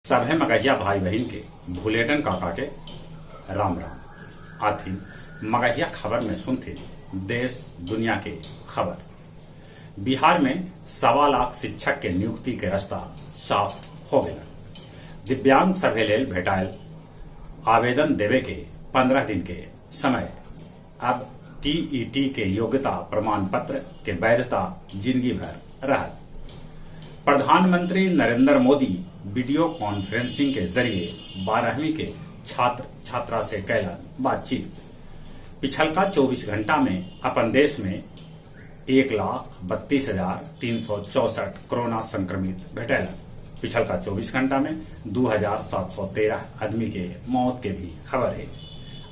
सभे मगहिया भाई बहिन के भुलेटन काका के राम राम। आथि मगहिया खबर में सुनथिन देश दुनिया के खबर। बिहार में 1.25 लाख शिक्षक के नियुक्ति के रास्ता साफ हो गेलन। दिव्यांग सभे लेल भेटायल आवेदन देवे के 15 दिन के समय। अब टीईटी के योग्यता प्रमाण पत्र के वैधता जिंदगी भर रहत। प्रधानमंत्री नरेंद्र मोदी वीडियो कॉन्फ्रेंसिंग के जरिए 12वीं के छात्र छात्रा से कैलन बातचीत। पिछलका 24 घंटा में अपन देश में 1,32,364 कोरोना संक्रमित भेटैलन। पिछलका 24 घंटा में 2,713 आदमी के मौत के भी खबर है।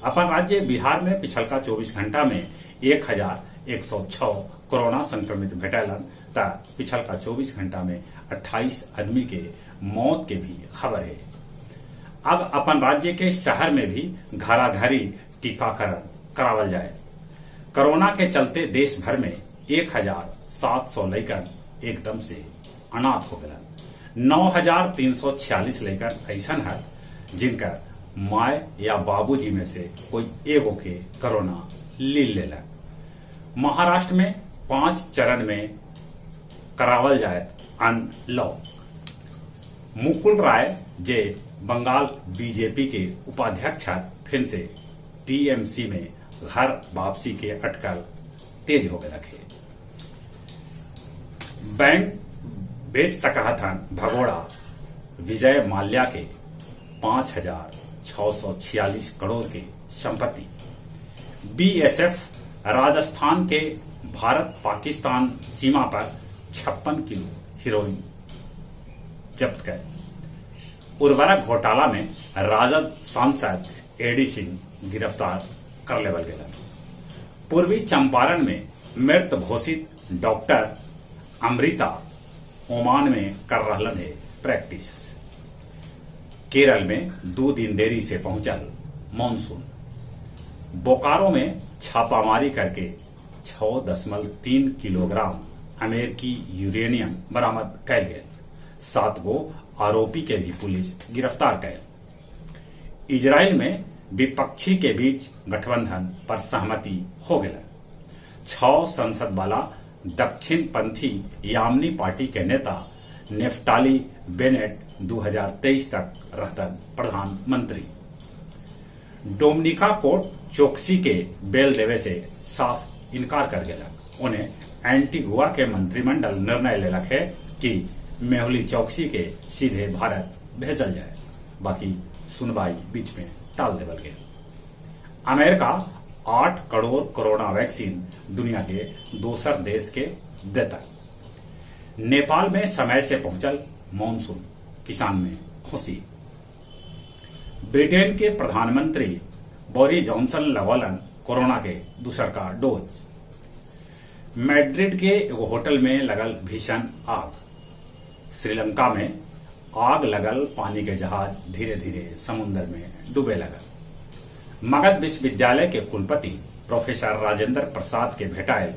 अपन राज्य बिहार में पिछलका 24 घंटा में 1,106 कोरोना संक्रमित भेटैलन त पिछलका 24 घंटा में 28 आदमी के मौत के भी खबर है। अब अपन राज्य के शहर में भी घराघरी टीकाकरण करावल जाए। कोरोना के चलते देश भर में 1,700 लइकन एकदम से अनाथ हो गलन। 9,346 लइकन ऐसन है जिनकर माय या बाबूजी में से कोई एगो के कोरोना लील लेलक। महाराष्ट्र में 5 चरण में करावल जाए अनलॉक। मुकुल राय जे बंगाल बीजेपी के उपाध्यक्ष फिर से टीएमसी में घर वापसी के अटकल तेज हो गए है। बैंक बेच सकहथन भगोड़ा विजय माल्या के 5,646 करोड़ के संपत्ति। बीएसएफ राजस्थान के भारत पाकिस्तान सीमा पर 56 किलो हीरोइन जब्त कर। उर्वरक घोटाला में राजद सांसद एडी सिंह गिरफ्तार कर लेवल गए। पूर्वी चंपारण में मृत घोषित डॉक्टर अमृता ओमान में कर रहलन है प्रैक्टिस। केरल में 2 दिन देरी से पहुंचल मानसून। बोकारो में छापामारी करके 6.3 किलोग्राम अमेरिकी यूरेनियम बरामद कैल गए। 7 गो आरोपी के भी पुलिस गिरफ्तार कैल। इजराइल में विपक्षी के बीच गठबंधन पर सहमति हो गया। 6 संसद वाला दक्षिणपंथी यामनी पार्टी के नेता नेफ्टाली बेनेट 2023 तक रहतन प्रधानमंत्री। डोमिनिका कोर्ट चौकसी के बेल देवे से साफ इनकार कर गया। उन्हें एंटीगुआ के मंत्रिमंडल निर्णय लेलक है कि मेहुली चौकसी के सीधे भारत भेजल जाए, बाकी सुनवाई बीच में टाल देवल गया। अमेरिका 8 करोड़ कोरोना वैक्सीन दुनिया के दोसर देश के देता। नेपाल में समय से पहुंचल मानसून, किसान में खुशी। ब्रिटेन के प्रधानमंत्री बोरिस जॉनसन लगौलन कोरोना के दूसर का डोज। मैड्रिड के एगो होटल में लगल भीषण आग। श्रीलंका में आग लगल पानी के जहाज धीरे धीरे समुन्द्र में डूबे लगल। मगध विश्वविद्यालय के कुलपति प्रोफेसर राजेंद्र प्रसाद के भेटायल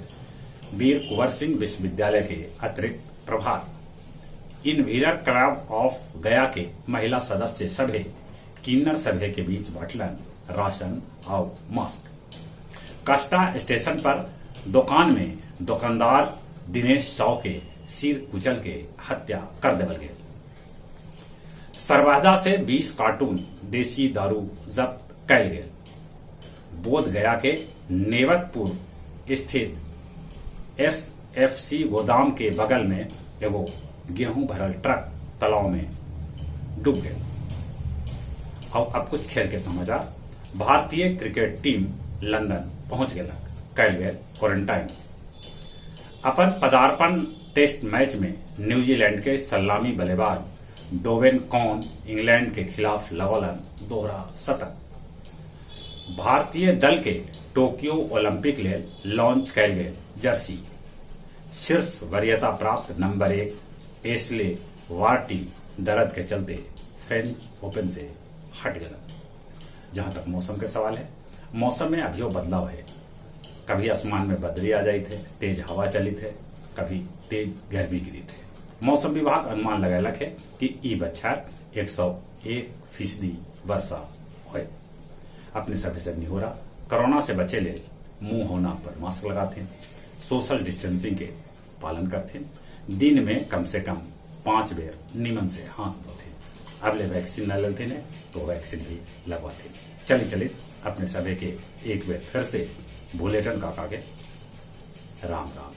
वीर कुंवर सिंह विश्वविद्यालय के अतिरिक्त प्रभार। इनव्हीलर क्लब ऑफ गया के महिला सदस्य सभे किन्नर सभे के बीच बांटलन राशन और मास्क। कष्टा स्टेशन पर दुकान में दुकानदार दिनेश साव के सिर कुचल के हत्या कर देवल गए। सरवादा से 20 कार्टून देसी दारू जब्त कैल गए। बोध गया के नेवतपुर स्थित एसएफसी गोदाम के बगल में एगो गेहूं भरल ट्रक तालाब में डूब गए। और अब कुछ खेल के समाचार। भारतीय क्रिकेट टीम लंदन पहुंच गया, कैल गए क्वारंटाइन। अपन पदार्पण टेस्ट मैच में न्यूजीलैंड के सलामी बल्लेबाज डोवेन कॉन इंग्लैंड के खिलाफ लगौलन दोहरा शतक। भारतीय दल के टोक्यो ओलंपिक लेल लॉन्च कैल गेल जर्सी। शीर्ष वरीयता प्राप्त नंबर 1 एशले वार्टी दर्द के चलते फ्रेंच ओपन से हट गया। जहां तक मौसम के सवाल है, मौसम में अभी बदलाव है। कभी आसमान में बदली आ जाई थे, तेज हवा चली थे, कभी तेज गर्मी गिरी थे। मौसम विभाग अनुमान लगैलक हे कि ई बच्छर 101% वर्षा होए। अपने सभे से निहोरा, कोरोना से बचे लेल मुंह और नाक पर मास्क लगाते, सोशल डिस्टेंसिंग के पालन करते, दिन में कम से कम 5 बेर निमन से हाथ धोते। अबले वैक्सीन न लेते ने तो वैक्सीन भी लगवाते। चली चली अपने सभे के एक बेर फिर से भूलेटन काका के राम राम।